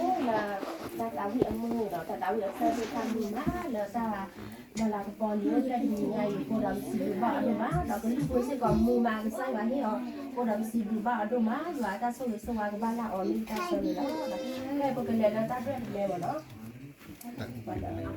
လၢတၢ်သးဝံၣ်အမုၢ်ဒီး တၢ်သးဝံၣ်အဆၢသ့ၣ်တဖၣ်မုာ်မး လၢတၢ်မၤလၤကပီၤလံ လၢတနံၤညါအံၤ ကိးဒီးပစံးဘျုးဘၣ်အီၤဒိၣ်မး ဒီးကလုၢ်ဖိစ့ၢ်ကီး မုာ်မးကစၢ်ယွၤဟ့ၣ်အီၤ ကိးဒီးပစံးဘျုးဘၣ်အီၤဒိၣ်မး ယွၤအတၢ်ဆိၣ်ဂ့ၤဆိၣ်ဝါကဘၣ်လၢအီၤ မ့ၢ်တၢ်ဆၢဂ့ၤလီၤ. ဖဲပကလဲၤလၢတၢ်ဒွဲၣ်တမဲမ့ၢ်နီၤ တၢ်ဘျုးတၢ်ဖှိၣ်လီၤ,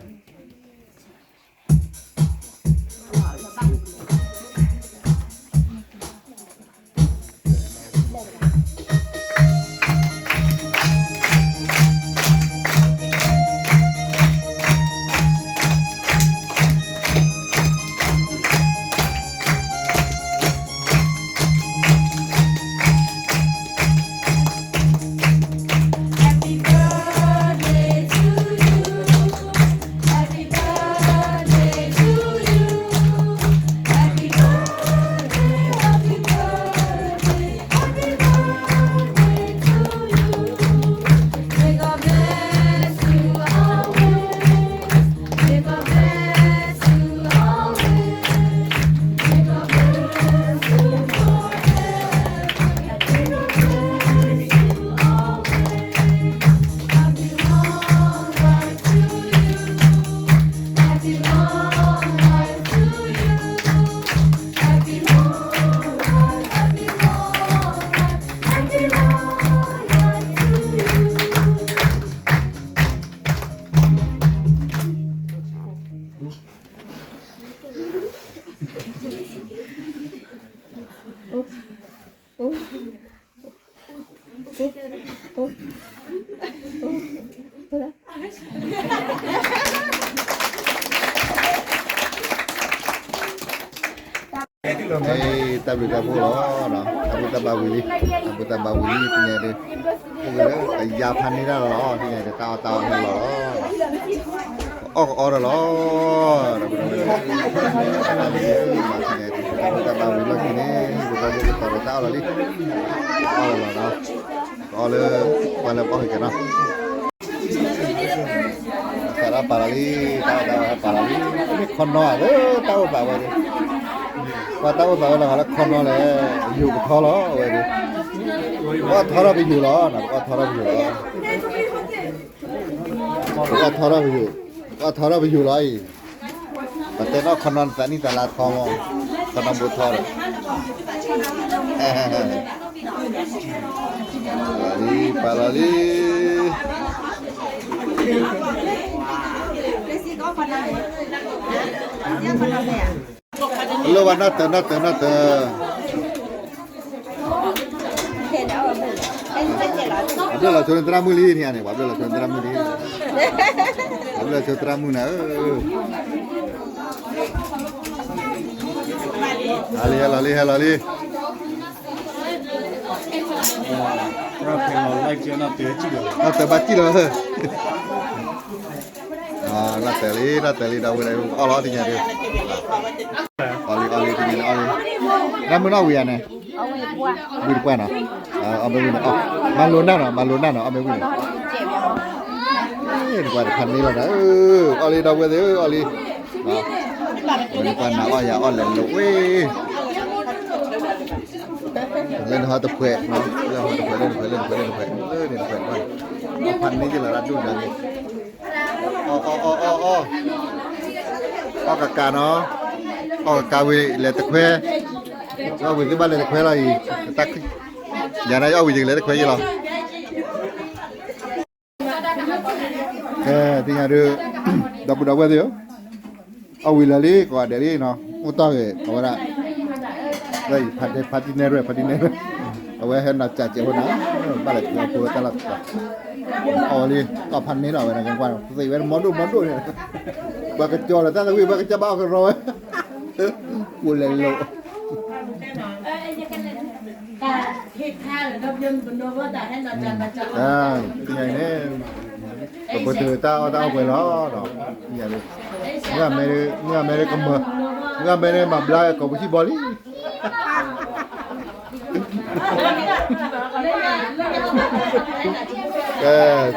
တၢ်ဘူၣ်တၢ်ဘါဝံၤလံ, တၢ်ဘူၣ်တၢ်ဘါဝံၤလံ တနံၤဒုး, အယါဖးန့ၢ်တၢ်လီၤ, တနံၤဒုး တၢ်အီၣ်တၢ်အီၣ်န့ၣ်လီၤလီၤ, အီၣ်ကအီၣ်ဒီးလီၤ, တၢ်ဘူၣ်တၢ်ဘါဝံၤလီၢ်ခံန့ၣ် ပကီၢ်ဖိကတီၤဒီးတၢ်အီၣ်လီၤလံ, အီၣ်လီၤလီၤ, ကအီၣ်လၢ ပှၤလၢပီၣ်ဟံၣ်ကနီၤ သးဒၣ်ပာ်လီၤလံ, တၢ်အီၣ်တၢ်အီၣ်ပာ်လီၤလံ, မ့ၢ်ခီနီဧါ, လၢတၢ်အိၣ်သးဝဲဒၣ်, ပှၤတၢ်အိၣ်သးဝဲလီၤ လၢခီနီလဲၣ်, ယိာ်ကထီလီၤဝဲဒၣ်, ပအီၣ်ထီထီၣ်ပယိာ်လီၤ, ပအီၣ်ထီထီၣ်ပယိာ်လီၤ, ပအီၣ်ထီထီၣ်ပယိာ်, ပအီၣ်ထီထီၣ်ပယိာ်လီၤအံၤ, ပတဲထီၣ်ခီနီသးနံၣ်သးလါထီမး, ခီနီဘိထီဒီး ပာ်လီၤလံ, ပာ်လီၤလံ, လိၣ်ဘၣ်နီၢ်တၢၤ နီၢ်တၢၤ နီၢ်တၢၤ, ပှၤဘျၢလီၤဆိသရၣ်မုၣ်လံန့ၣ်န့ၣ်, ပှၤဘျၢလီၤဆိသရၣ်မုၣ်လံ, ပှၤဘျၢလီၤဆိသရၣ်မုၣ်နၤဧၢ, ဟဲလီၤလံ ဟဲလီၤလံ ဟဲလီၤလံ နီၢ်တၢၤဘၣ်စံၣ်လီၤ, နီၢ်တၢၤလံ နီၢ်တၢၤလံ ဒီပုၢ်ဝဲၢ် အီၣ်လီၤတနံၤဒုး, အီၣ်လံ အီၣ်လံ တနံၤန့ၣ်အီၣ်လံ, နမုၢ်နီၢ်ဝံၤဧါန့ၣ်, ဝံၤတပှၢ်နီၤ, အီၣ်မ့ၢ်ဝံၤန့ၣ်အီၣ်, မၤလိာ်နၢ်နီၤ မၤလိာ်နၢ်နီၤ အီၣ်မ့ၢ်ဝံၤန့ၣ်, နကွၢ်တဖၣ်န့ၣ်လီၤနၤဧၢ, အီၣ်လံ ဒီပုၢ်ဝဲၢ်သ့ၣ်ဧၢ အီၣ်လံ, နကွၢ်နၤအီၣ်ယၤအီၣ်လဲၤလိာ်ဝဲ လၢနဟီတဖှဲး, လၢနဟီတဖှဲး လၢနဖှဲး လၢနဖှဲး လၢနဖှဲး လၢနဖှဲး, အီၣ်ဖးန့ၢ်က့ၤလီၤတၢ်ဒိၣ်နၤန့ၣ်, အီၣ် အီၣ် အီၣ် အီၣ် အီၣ်, အီၣ်ကကးနီၤ, အီၣ်ကကးဝံၤလဲၤတခွဲ, အီၣ်ဝံၤသုဘၣ်လဲၤတခွဲလီၤအံၤ, တၢ်, ယၤန့ၣ်အီၣ်ဝံၤယကလဲၤတခွဲယ့လီၤ. ကဲ သ့ၣ်ညါဒုး, ဒီပုၢ်ဒီဝဲၢ်သ့ၣ်ဧၢ, အီၣ်ဝံၤလၢာ်လံ ကိးဂၤဒဲးလံနီၤ, အိၣ်တ့ၢ်ဂ့ၤ အဝဲဒၣ်, ဖါတံၢ်နဲၣ်ရွဲၣ် ဖါတံၢ်နဲၣ်ရွဲၣ်, အဝဲဟဲနီၤစၢ်စဲးဖိနီၤ, ဘၣ်လဲၤဖိတၢ်လီၢ်, အီၣ်ဝံၤလံ အီၣ်ဖးန့ၢ်လီၤဝဲန့ၣ် ကွၢ်သ့ဝဲမီၢ်ဒိၣ်မီၢ်ဒိၣ်န့ၣ်, ပှၤကစၢ်လီၤတၢ်သးဝံၣ် ပှၤကစၢ်ဘၣ်အီၣ်ကရီဝဲ, ကိးလဲၤလိာ် န့ၣ်, ကပတုာ်တၢ်အီၣ်တၢ်အီၣ်ပှဲၤလီၤ, မုၢ်ဂၤမဲ, မုၢ်ဂၤမဲကမၢ, မုၢ်ဂၤမဲန့ၣ်မၤဘျါကိးပူၤစံၣ်ဘီလံ. ကဲ,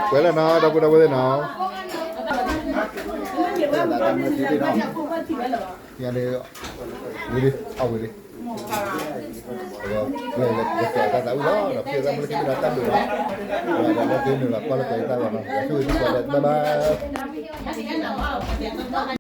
ပှဲၤလၢနီၤ ဒီပုၢ်ဒီဝဲၢ်သ့ၣ်နီၤ, ဝံၤလံ အီၣ်ဝံၤလံ. ဒီးပကဲတၢ်သးဝံၣ်လီၤ, ဒီးပသးမုၢ်လၢခံမ့ၢ်ဒီးတၢ်ဘျုးလီၤ, ဒီးလၢက့ၤနုာ်လီၤကွၢ်လၢက့ၤတၢ်လီၤနီၤ, ဒီးဆိၣ်ဂ့ၤသုကိးဂၤဒဲး, ဘၣ်ဘၣ်.